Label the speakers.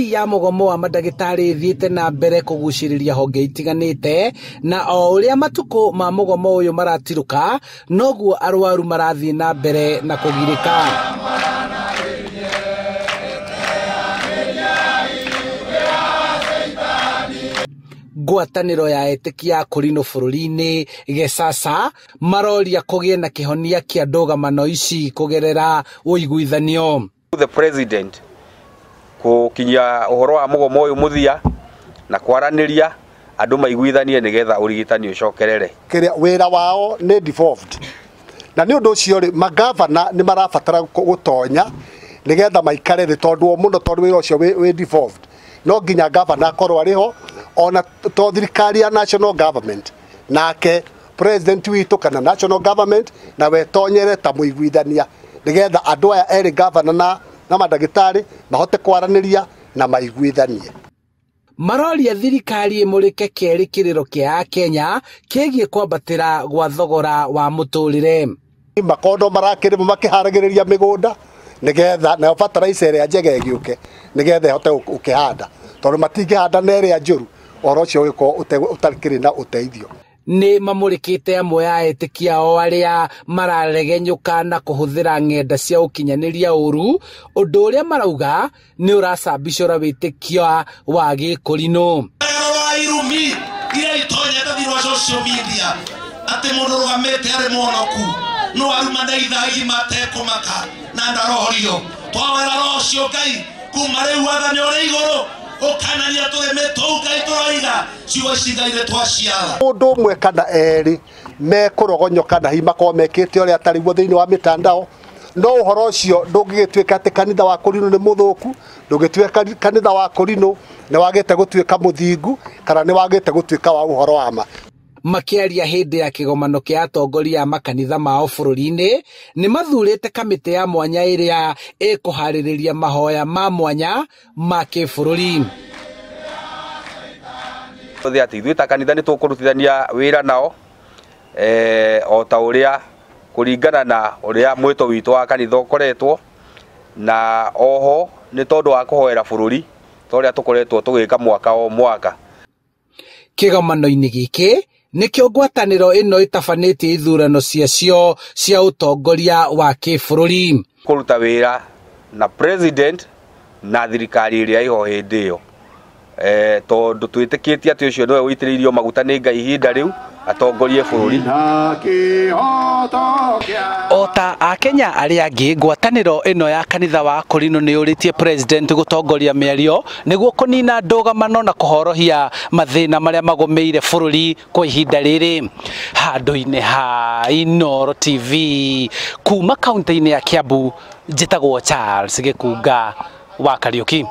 Speaker 1: Ndũmĩrĩri ya mũgomo wa mandagĩtarĩ ĩthiĩte na mbere kũgucĩrĩria honge itiganĩte, na o ũrĩa matukũ ma mũgomo ũyũ maratirũka, noguo arwaru marathiĩ na mbere na kũgirĩka. Ngwatanĩro ya etĩkia a Kũrinũ bũrũri-inĩ Gesasa maroria kũgĩe na kĩhonia kĩa ndũgamano ici kũgerera ũiguithanio.
Speaker 2: The president gũkinyia ũhoro wa mũgomo ũyũ mũthia na kwaranĩria andũ maiguithanie nĩgetha ũrigitani ũcokerere.
Speaker 3: Kĩrĩa wĩra wao nĩ devolved, na nĩ ũndũ ũcio rĩ, magavana nĩ marabatara gũtonya nĩgetha maikare thĩ, tondũ o mũno tondũ wĩra ũcio wĩ devolved, no nginya gavana akorwo arĩ ho, ona to thirikari ya national government, nake president witũ kana national government na wetonyere ta mũiguithania nĩgetha andũ aya erĩ, gavana na mandagĩtarĩ, mahote kwaranĩria na maiguithanie.
Speaker 1: Maroria thirikari ĩmũrĩke kerĩ kĩrĩro kĩa Akenya kĩgiĩ kwambatĩra gwa thogora wa mũtũrĩre.
Speaker 3: Makondo marakĩrĩma makĩharagĩrĩria mĩgũnda nĩgetha nayo fertilizer ĩrĩa njega ĩgĩũke nĩgetha ĩhote gũkĩhanda, tondũ matingĩhanda na ĩrĩa njũru, ũhoro ũcio ũgĩkorwo ũtakĩrĩ na ũteithio.
Speaker 1: Nĩ mamũrĩkĩte amwe a etĩkia ao arĩa mararegenyũka na kũhũthĩra ng'enda cia ũkinyanĩria ũru, ũndũ ũrĩa marauga nĩ ũracambicũra wĩtĩkio wa gĩkũrinũ.
Speaker 4: Wa irumi iria itonyete thĩinĩ wa social media atĩ mũndũ ũrũgamĩte arĩ mũhonoku no arumane ithaa igima atekũmaka na ndarohorio. Twawera roho ũcio Ngai kuma rĩu wathani ũrĩ igũrũ ũkanania tũrĩmĩ tũu Ngai tũroiga ciugo ici Ngai nĩ twaciara.
Speaker 3: Mũndũ ũmwe kana erĩ mekũrogonyoka na hihi makorwo mekĩte ũrĩa atarĩ guo thĩinĩ wa mĩtandao, no ũhoro ũcio ndũngĩgĩtuĩka atĩ kanitha wa Kũrinũ nĩ mũthũku, ndũngĩtuĩka kanitha wa Kũrinũ nĩ wagĩte gũtuĩka mũthingu kana nĩ wagĩte gũtuĩka wa ũhoro wa ma.
Speaker 1: Makĩaria hĩndĩ ya kĩgomano kĩa atongoria a makanitha mao bũrũri-inĩ, nĩ mathurĩte kamĩtĩ ya mwanya ĩrĩa ĩkũharĩrĩria mahoya ma mwanya ma kĩbũrũri.
Speaker 2: Othe atĩ ithuĩ ta kanitha nĩ tũkũrutithania wĩra nao, o ta ũrĩa kũringana na ũrĩa mwĩto witũ wa kanitha ũkoretwo, na oho nĩ tondũ wa kũhoera bũrũri ta ũrĩa tũkoretwo tũgĩka mwaka o mwaka.
Speaker 1: Kĩgomano-inĩ gĩkĩ nĩkĩo ngwatanĩro ĩno ĩtabanĩtie ithurano ciacio cia ũtongoria wa kĩbũrũri.
Speaker 2: Kũruta wĩra na president na thirikari ĩrĩa ĩho hĩndĩ ĩyo, tondũ twĩtĩkĩtie atĩ ũcio nĩwe ũitĩrĩirio maguta nĩ Ngai ihinda rĩu atongorie bũrũri.
Speaker 1: O ta Akenya arĩa angĩ, ngwatanĩro ĩno ya kanitha wa Kũrinũ nĩ yũrĩtie president gũtongoria mĩario nĩguo kũnina ndũgamano na kũhorohia mathĩna marĩa magũmĩire bũrũri kwa ihinda rĩrĩ. Handũ-inĩ ha Inooro TV kuma kaunti-inĩ ya Kiambu, njĩtagwo Charles Gĩkunga wa Kariũki.